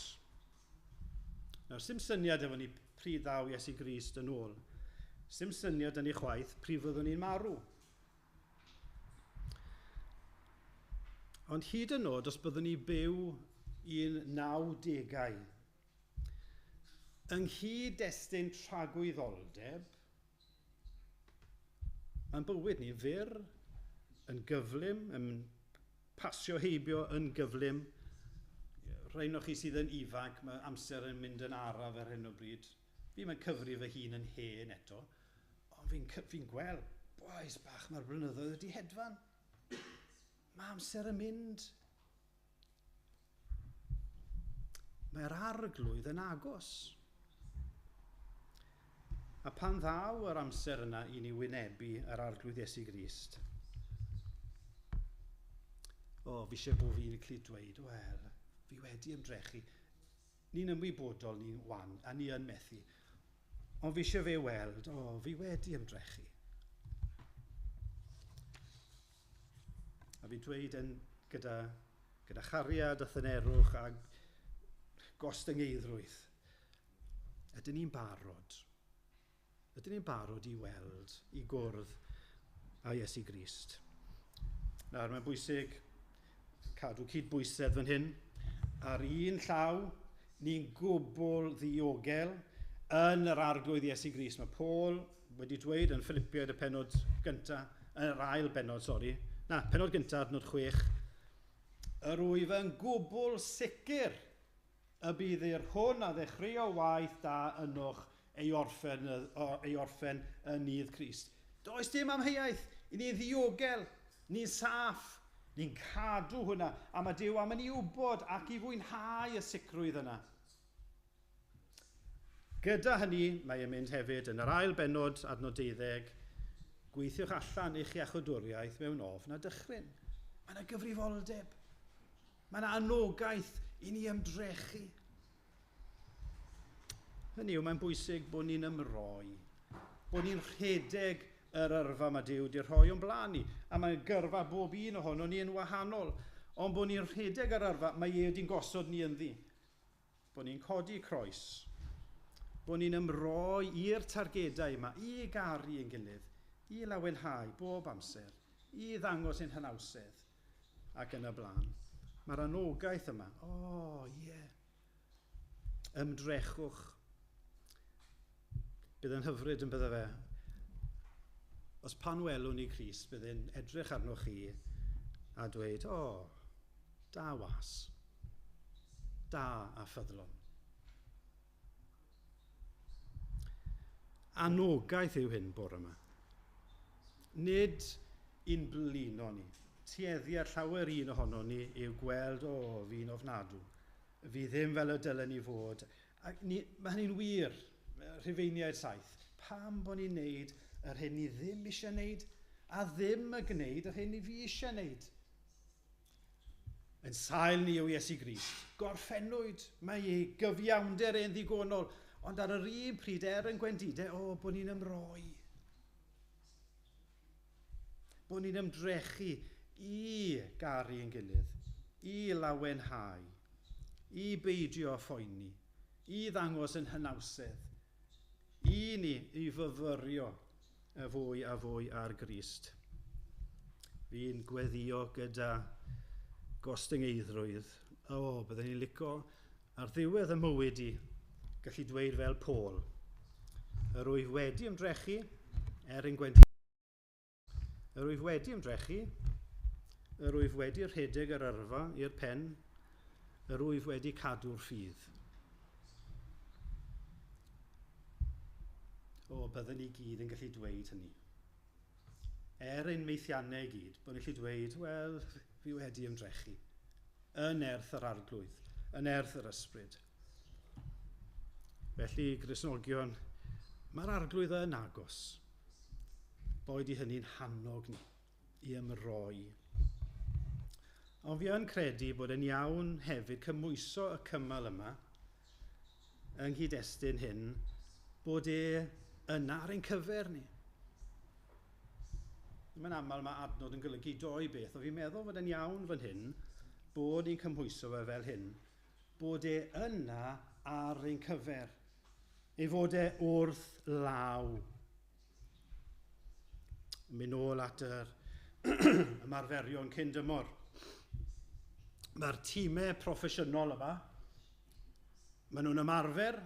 Nawr, sim syniad efo ni pryd ddaw Iesu Grist yn ôl. Sim syniad yn ei chwaith pryd fyddwn ni'n marw. Ond hyd yn oed os byddwn ni byw i'n 90au, yng nghyd-destun tragwyddoldeb, mae'n bywyd ni'n fyr, yn gyflym, yn pasio heibio yn gyflym. Rhai ohonoch chi sydd yn ifanc, mae amser yn mynd yn araf ar hyn o bryd. Fi'n mynd cyfri fy hun yn hen eto, ond fi'n fi gweld, boys bach, mae'r blynyddoedd wedi hedfan. Mae amser yn mynd. Mae'r Arglwydd yn agos. A pan ddaw yr amser yna i ni wynebu yr Arglwydd Iesu Grist, o, fi eisiau bod fi'n gallu dweud, wel, fi wedi ymdrechu. Ni'n ymwybodol ni'n wan, a ni yn methu. Ond fi eisiau fe weld, o, fi wedi ymdrechu. A fi'n dweud yn gyda chariad a thynerwch a gostyngeiddrwydd. Ydyn ni'n barod? Ydyn ni'n barod i weld, i gwrdd â Iesu Grist? Nawr, mae'n bwysig cadw cydbwysedd fan hyn. Ar un llaw, ni'n gwbl ddiogel yn yr Arglwydd Iesu Grist. Mae Paul wedi dweud yn Philippiaid y pennod gyntaf, yn yr ail bennod, sori. Na, pennod gyntaf, adnod 6. Yr wyf yn gwbl sicr y bydd i'r hwn a ddechreuo waith da ynoch ei orffen yn nydd Crist. Does dim amheuaeth, i ni'n ddiogel, ni'n saff, ni'n cadw hwnna, a mae Duw am i ni wybod ac i fwynhau y sicrwydd yna. Gyda hynny, mae e'n mynd hefyd yn yr ail bennod, adnod 12, gweithiwch allan eich iachawdwriaeth mewn ofn a dychryn. Mae yna gyfrifoldeb. Mae yna anogaeth i ni ymdrechu. Hynny yw, mae'n bwysig bod ni'n ymroi, bod ni'n rhedeg yr yrfa mae Duw wedi rhoi o'n blaen ni. A mae gyrfa bob un ohono ni yn wahanol. Ond bod ni'n rhedeg yr yrfa, mae e wedi'n gosod ni ynddi. Bod ni'n codi croes. Bod ni'n ymroi i'r targedau yma, i garu ein gilydd, i lawenhau bob amser, i ddangos ein hynawsedd ac yn y blaen. Mae'r anogaeth yma, o, ie, ymdrechwch. Bydd yn hyfryd yn bydde fe. Os pan welwn ni Crist, bydd e'n edrych arnoch chi a dweud, o, da was, da a ffyddlon. Anogaeth yw hyn bore yma. Nid i'n blino ni. Tueddiad llawer un ohono ni yw gweld, o, fi'n ofnadw. Fi ddim fel y dylen ni fod. Ac ni, mae hynny'n wir, Rhufeiniaid 7. Pam bod ni'n neud yr hyn ni ddim eisiau neud, a ddim y gwneud yr hyn ni fi eisiau neud. Yn sail ni yw Iesu Grist. Gorffennwyd, mae ei gyfiawnder e'n ddigonol, ond ar yr un pryd yn gwendidau, o, bod ni'n ymroi. Bod ni'n ymdrechu i garu ein gilydd, i lawenhau, i beidio â phoeni, i ddangos yn hynawsedd, i ni i fyfyrio y fwy a fwy ar Grist. Fi'n gweddio gyda gostyngeiddrwydd. O, byddwn ni'n licio ar ddiwedd y mywyd i gallu dweud fel Paul. Yr wyf wedi ymdrechu er ein gwendid. Yr wyf wedi ymdrechu, yr wyf wedi rhedeg yr yrfa i'r pen, yr wyf wedi cadw'r ffydd. O, byddwn ni gyd yn gallu dweud hynny. Er ein meithiannau i gyd, bod ni'n gallu dweud, wel, fi wedi ymdrechu. Yn nerth yr Arglwydd, yn nerth yr Ysbryd. Felly, Gristnogion, mae'r arglwydd yn agos. Boed i hynny'n hannog ni i ymroi. Ond fi yn credu bod e'n iawn hefyd cymhwyso y cymal yma yng nghyd-destun hyn, bod e yna ar ein cyfer ni. Mae'n aml mae adnod yn golygu doi beth, ond fi'n meddwl fod e'n iawn fan hyn bod ni'n cymhwyso fe fel hyn, bod e yna ar ein cyfer, ei fod e wrth law. Mynd nôl at yr ymarferion cyn dymor. Mae'r tîmau proffesiynol yma, maen nhw'n ymarfer,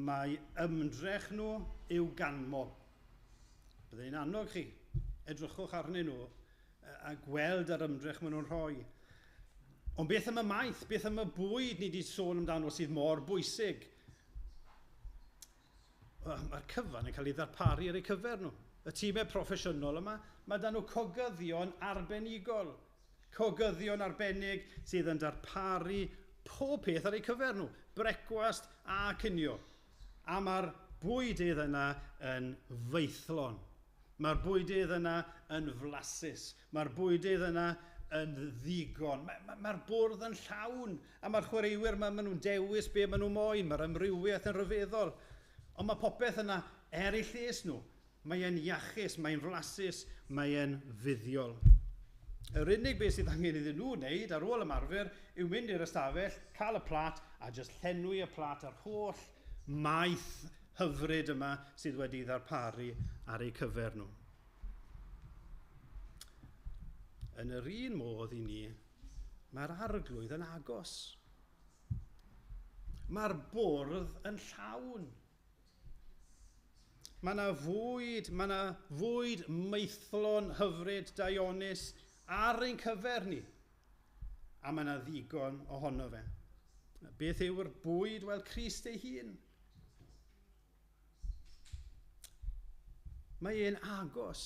mae ymdrech nhw i'w ganmol. Byddwn i'n annog chi, edrychwch arnyn nhw a gweld yr ymdrech maen nhw'n rhoi. Ond beth am y maeth, beth am y bwyd ni wedi sôn amdano sydd mor bwysig? Mae'r cyfan yn cael ei ddarparu ar eu cyfer nhw. Y tîmau proffesiynol yma, mae dan nhw cogyddion arbenigol. Cogyddion arbennig sydd yn darparu pob peth ar eu cyfer nhw. Brecwast a cinio. A mae'r bwydydd yna yn faethlon. Mae'r bwydydd yna yn flasus. Mae'r bwydydd yna yn ddigon. Mae'r ma, bwrdd yn llawn. A mae'r chwaraewyr, ma nhw'n dewis be maen nhw moyn. Mae'r amrywiaeth yn rhyfeddol. Ond mae popeth yna er eu lles nhw. Mae e'n iachus, mae'n flasus, mae e'n fuddiol. Yr unig beth sydd angen iddyn nhw wneud ar ôl ymarfer yw mynd i'r ystafell, cael y plat a jyst llenwi y plat a'r holl maeth hyfryd yma sydd wedi ddarparu ar eu cyfer nhw. Yn yr un modd i ni, mae'r arglwydd yn agos. Mae'r bwrdd yn llawn. Mae yna fwyd, mae yna fwyd maethlon hyfryd daionus ar ein cyfer ni. A mae yna ddigon ohono fe. Beth yw'r bwyd? Wel, Crist ei hun. Mae e'n agos.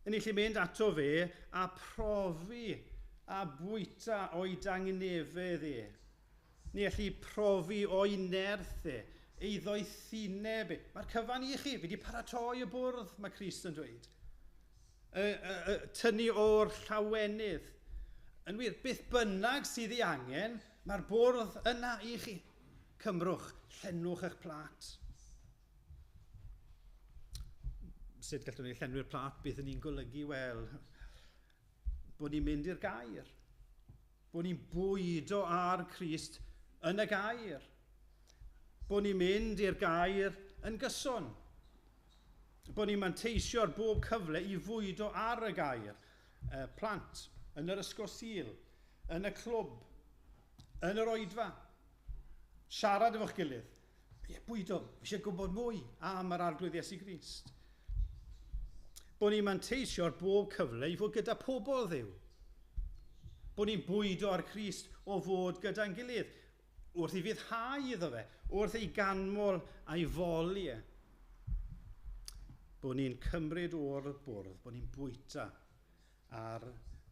Yn ni allu mynd ato fe a profi a bwyta o'i dangnefedd e. Ni allu profi o'i nerth e, ei ddoethineb e. Mae'r cyfan i chi, fi wedi paratoi y bwrdd, mae Crist yn dweud. Tynnu o'r llawenydd. Yn wir, beth bynnag sydd ei angen, mae'r bwrdd yna i chi. Cymrwch, llenwch eich plat. Sut gallwn ni llenwi'r plat? Beth yn ni'n golygu? Wel, bod ni'n mynd i'r gair. Bod ni'n bwydo ar Crist yn y gair. Bod ni'n mynd i'r gair yn gyson. Bod ni'n manteisio ar bob cyfle i fwydo ar y gair. Plant, yn yr ysgol Sul, yn y clwb, yn yr oedfa. Siarad efo'ch gilydd. Ie, bwydo, fi eisiau gwybod mwy am yr Arglwydd Iesu Grist. Bod ni'n manteisio ar bob cyfle i fod gyda pobl Dduw. Bod ni'n bwydo ar Crist o fod gyda'n gilydd, wrth i fuddhau iddo fe, wrth ei ganmol a'i foli e. Bod ni'n cymryd o'r bwrdd, bod ni'n bwyta ar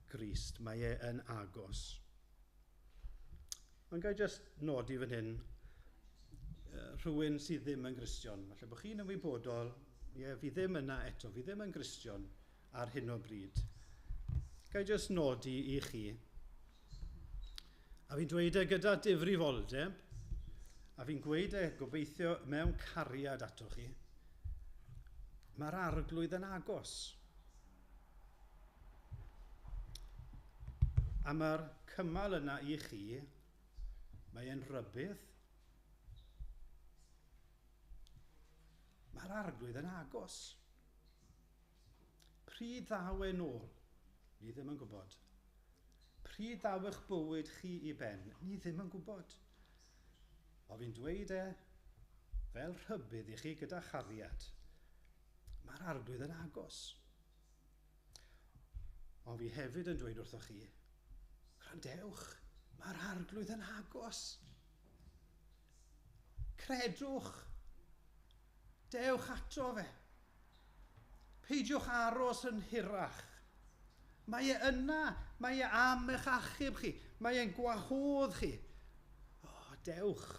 Grist. Mae e yn agos. Ond ga i jyst nodi fan hyn, rhywun sydd ddim yn Gristion. Falle bod chi'n ymwybodol, ie, fi ddim yna eto, fi ddim yn Gristion ar hyn o bryd. Ga i jyst nodi i chi, a fi'n dweud e gyda difrifoldeb, a fi'n gweud e gobeithio mewn cariad ato chi, mae'r arglwydd yn agos. A mae'r cymal yna i chi, mae e'n rhybudd. Mae'r arglwydd yn agos. Pryd ddaw e nôl? Ni ddim yn gwybod. Pryd ddaw eich bywyd chi i ben? Ni ddim yn gwybod. O fi'n dweud e fel rhybudd i chi gyda chariad. Mae'r arglwydd yn agos. Ond fi hefyd yn dweud wrthoch chi, gwrandewch, mae'r arglwydd yn agos. Credwch. Dewch ato fe. Peidiwch aros yn hirach. Mae e yna, mae e am eich achub chi, mae e'n gwahodd chi. O, dewch.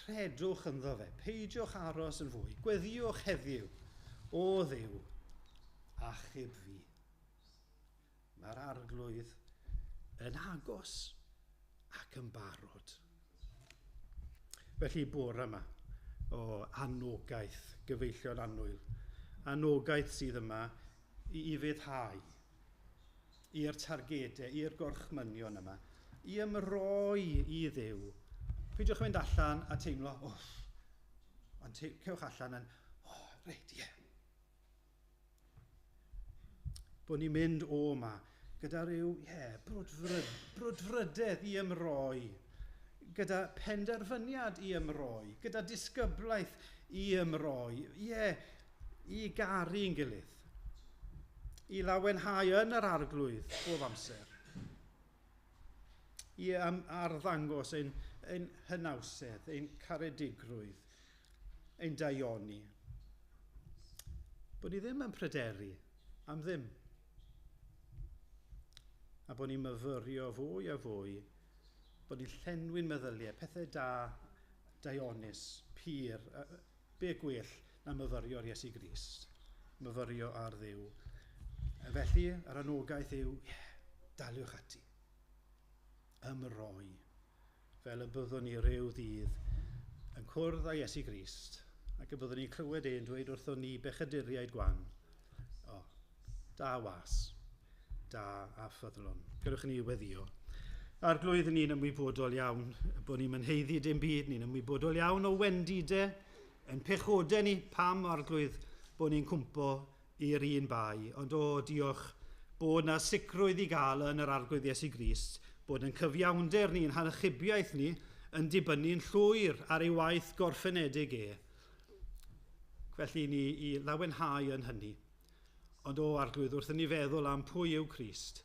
Credwch ynddo fe, peidiwch aros yn fwy, gweddiwch heddiw, o Dduw, achub fi. Mae'r arglwydd yn agos ac yn barod. Felly bore yma o anogaeth, gyfeillion annwyl, anogaeth sydd yma i ufuddhau i'r targedau, i'r gorchmynion yma, i ymroi i Dduw. Peidiwch mynd allan a teimlo, oh, ond cewch allan yn, oh, reit, ie. Yeah. Bod ni'n mynd o yma gyda rhyw, ie, yeah, brwdfrydedd i ymroi, gyda penderfyniad i ymroi, gyda disgyblaeth i ymroi, ie, yeah, i garu'n gilydd, i lawenhau yn yr arglwydd bob amser, i arddangos ein hynawsedd, ein caredigrwydd, ein daioni. Bod ni ddim yn pryderu am ddim. A bod ni'n myfyrio fwy a fwy, bod ni'n llenwi'n meddyliau, pethau da, daionus, pur, be gwell na myfyrio ar Iesu Grist, myfyrio ar Dduw. Felly, yr anogaeth yw, yeah, daliwch ati, ymroi, fel y byddwn ni ryw ddydd yn cwrdd â Iesu Grist, ac y byddwn ni'n clywed e'n dweud wrthon ni bechaduriaid gwan, o, da was, da a ffyddlon. Gadewch i ni weddio. Arglwydd, ni'n ymwybodol iawn bod ni'n mynheiddi dim byd, ni'n ymwybodol iawn o wendidau, yn pechodau ni, pam arglwydd bod ni'n cwmpo i'r un bai, ond o, diolch bod na sicrwydd i gael yn yr arglwydd Iesu Grist, bod yn cyfiawnder ni, yn hanachubiaeth ni, yn dibynnu'n llwyr ar ei waith gorffenedig e. Felly ni i lawenhau yn hynny. Ond o arglwydd, wrth i ni feddwl am pwy yw Crist,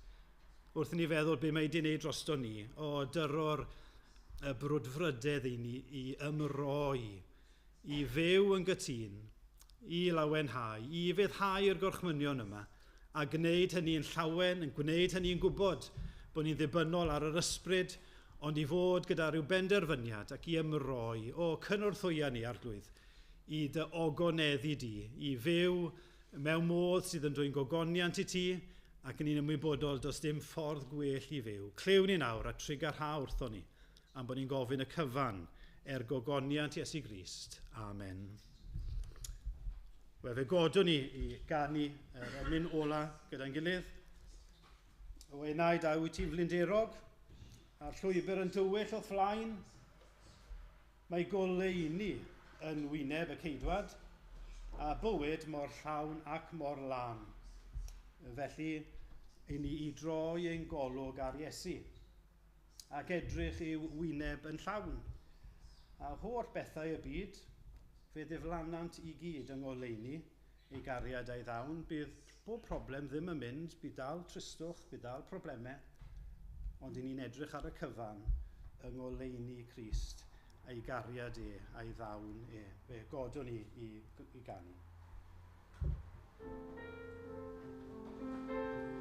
wrth i ni feddwl be mae wedi wneud drosto ni, o dyro'r brwdfrydedd i ni i ymroi, i fyw yn gytûn, i lawenhau, i ufuddhau'r gorchmynion yma, a gwneud hynny yn llawen, yn gwneud hynny yn gwybod bod ni'n ddibynnol ar yr ysbryd, ond i fod gyda rhyw benderfyniad ac i ymroi, o cynorthwya ni arglwydd, i dy ogoneddu di, i fyw mewn modd sydd yn dwyn gogoniant i ti, ac yn ni'n ymwybodol does dim ffordd gwell i fyw. Clyw ni nawr a trugarha wrthon ni, am bod ni'n gofyn y cyfan er gogoniant Iesu Grist. Amen. Wel, fe godwn ni i ganu yr emyn ola gyda'n gilydd. O enaid a wyt ti'n flinderog, a'r llwybr yn tywyll o'th flaen, mae goleuni yn wyneb y ceidwad, a bywyd mor llawn ac mor lân. Felly, i ni i droi ein golwg ar Iesu, ac edrych i'w wyneb yn llawn. A holl bethau y byd, fe ddiflanant i gyd yng ngoleuni ei gariad a'i ddawn. Bydd bob problem ddim yn mynd, bydd dal tristwch, bydd dal problemau, ond i ni'n edrych ar y cyfan yng ngoleuni Crist a'i gariad e, a'i ddawn e. Fe godwn ni i ganu. Amen.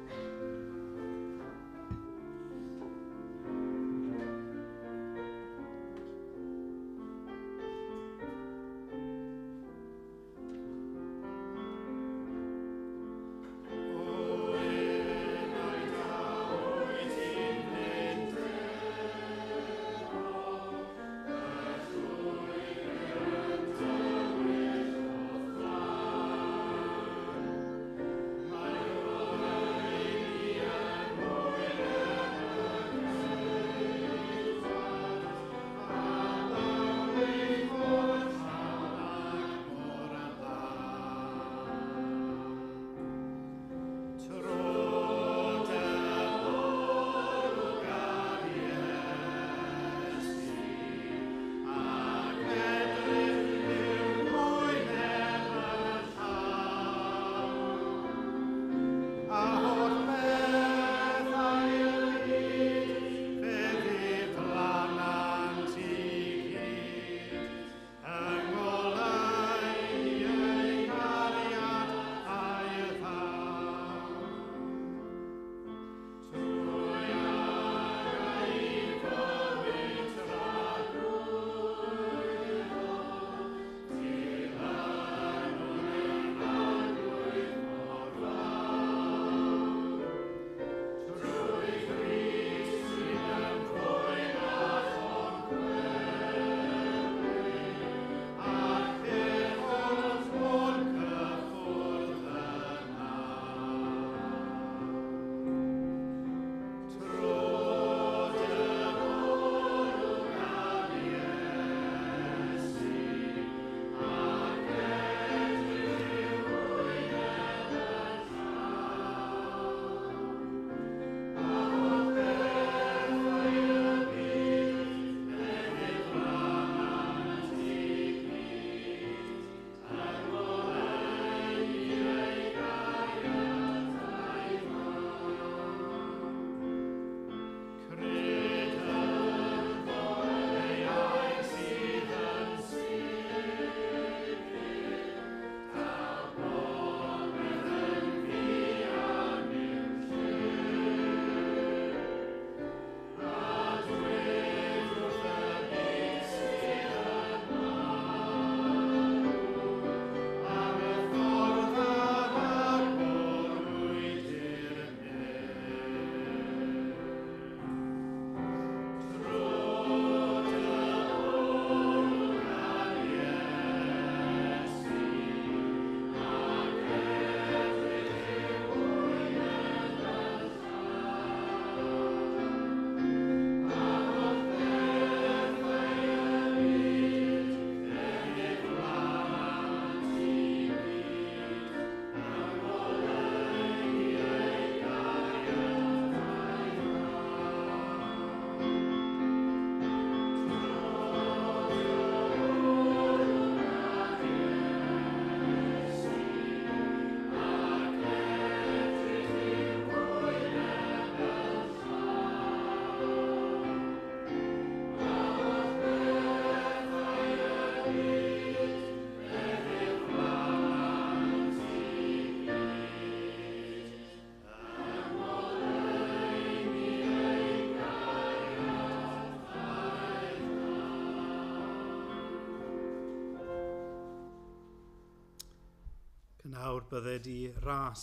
Nawr bydded i ras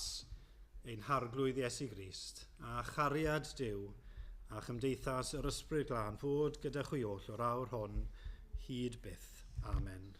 ein harglwydd Iesu Grist a chariad Duw a chymdeithas yr Ysbryd Glân fod gyda chwi oll o'r awr hon hyd byth. Amen.